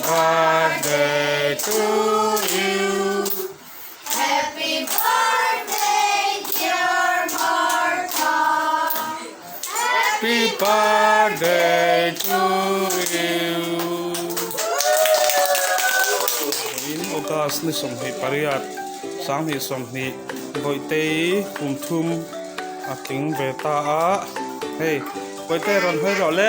birthday to you. Happy birthday dear Martha. Happy birthday to you. In August ni 28 2020 Bawihtei kum thum a tling ve ta a hei Bawihtei rawn hawi rawh le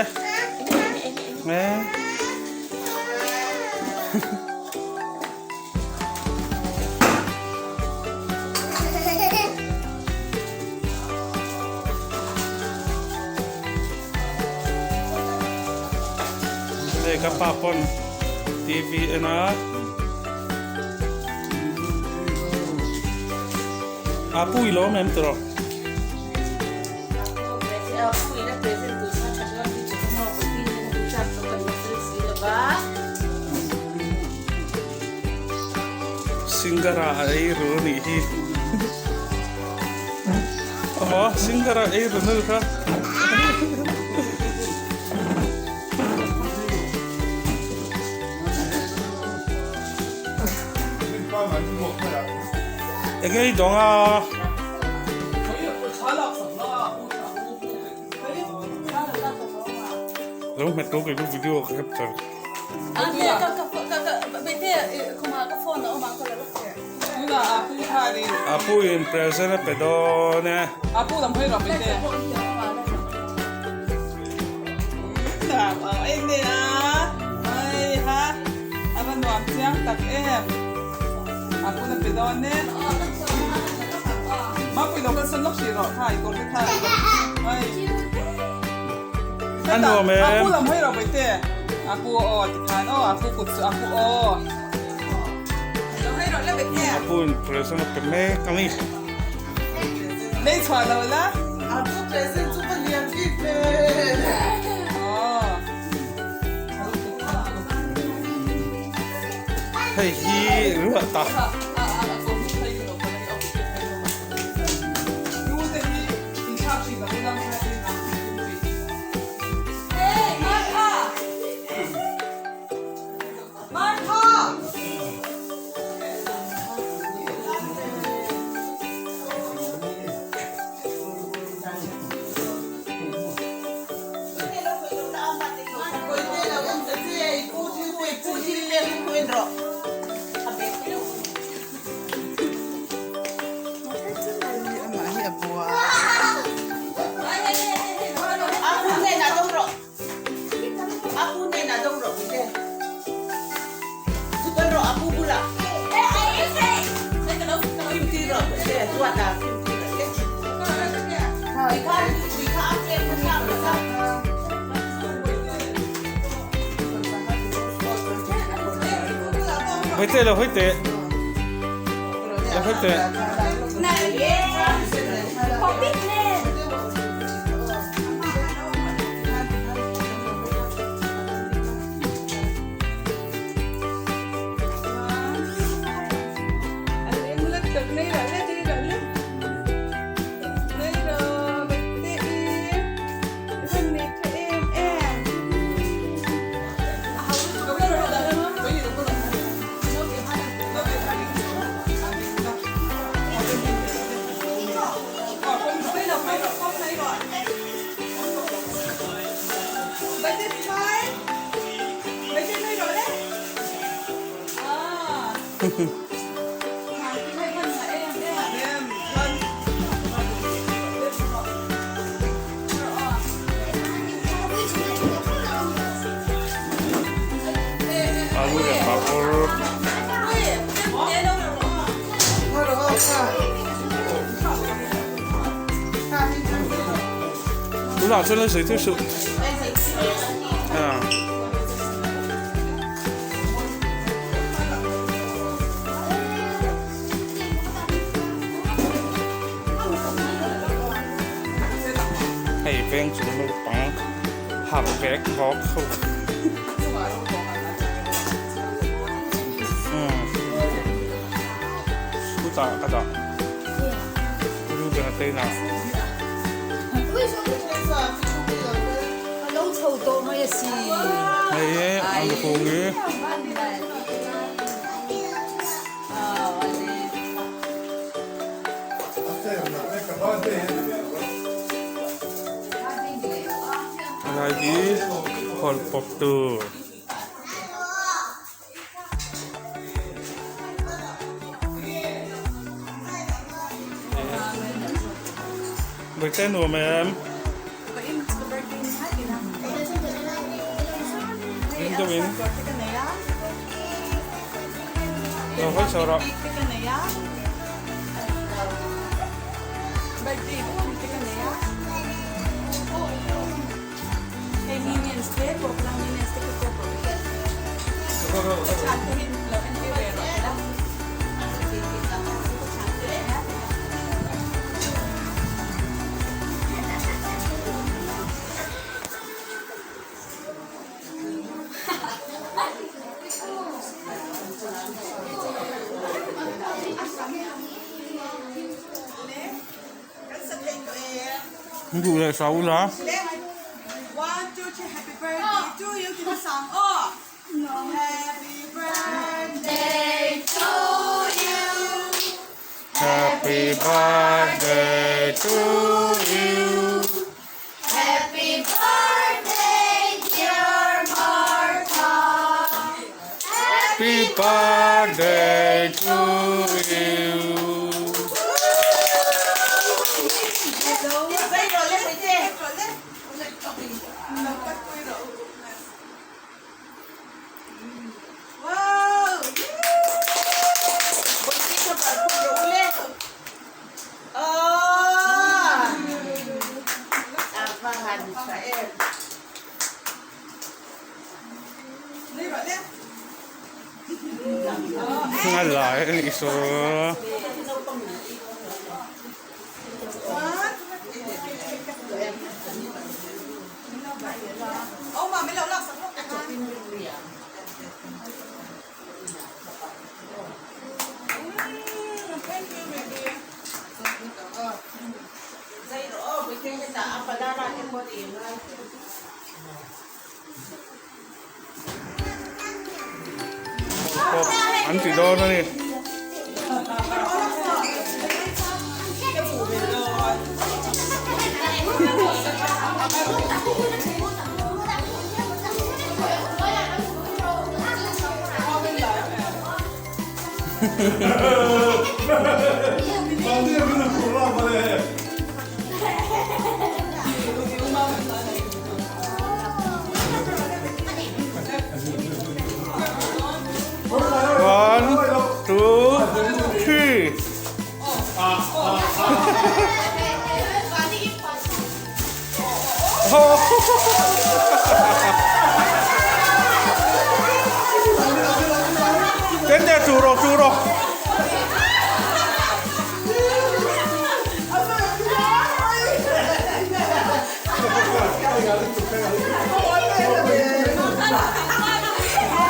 Hei ka pa pawn TV en a a pu i lawm em tawh. Singara a ei ru a nih hi. Aw singara ei ru nal kha. Enge i dawng a? Lo hmet lo kei chu video ka capture. Apu in present a pe dawn e. A nuam em? Apu in present a pe mek a ni. Hei hi ruah ta. Hawi teh lo hawi teh. Lo hawi teh. Alu leh papawr. Tunah chuan an sawi thei suh. Hei veng chung naupang harh vek vawk ho. Chutah ka dah. Ruben a teinah. Hei hi an lukhung hi. Helai hi hawlh pawp tur. Birthday nuam em? Ring deuh in. Lo hawi chho rawh. Duh leh sa ula. Happy birthday to you. Happy birthday dear Martha. Happy birthday to you. A lai a nih saw. Pawp an ti dawn a ni. One, two, three. Tente chu rawh chu rawh.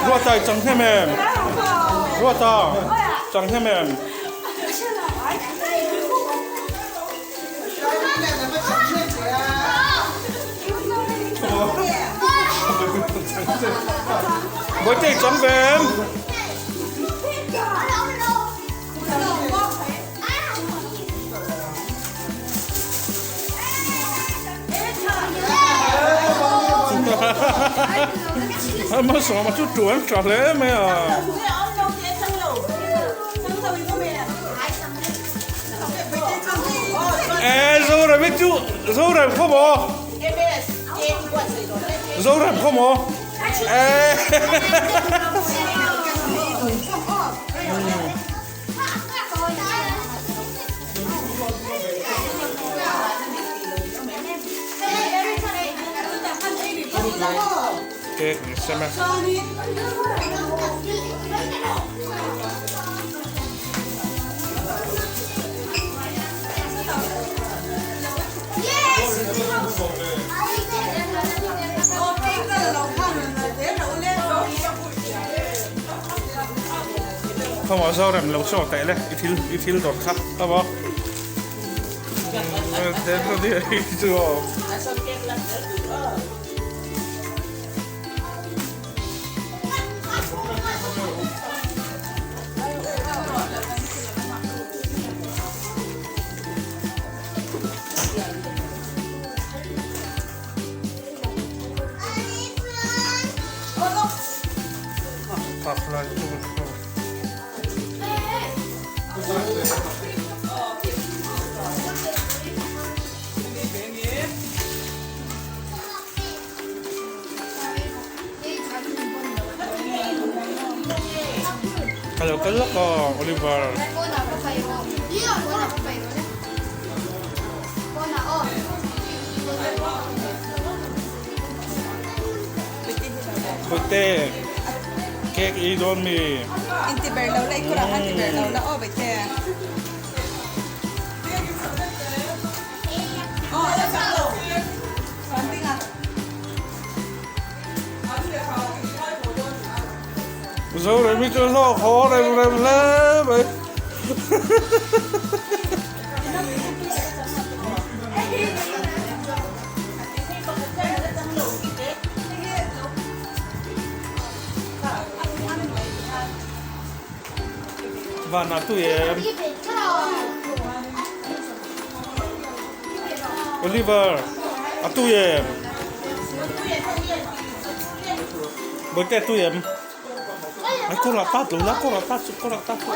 Ruata i chang hnem em? Ruata chang hnem em? Bawihte i chang ve em? Hmasawma chu tuan tha hle mai a. E Zorem hi chu Zorem khaw maw? Zorem khaw maw? E Cake ni sem e. Khawmaw Zorem lo show teh le i thil i thil dawt kha khawmaw chu aw. Lai chu. Ka lo kal lawk aw Oliver. Bawihte cake ei dawn mi. Inti ber lo la i kawrah khan ti ber lo la aw Bawihte. Zoremi chu hlawk haw rem rem hle mai. Vanah tui em? Oliver, a tui em? Bawihte a tui em? Ai kawrah tat lo la, kawrah tat suh, kawrah tat suh.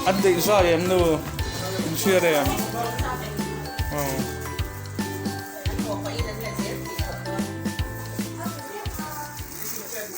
An deih zai em nu? In hria em? Aw.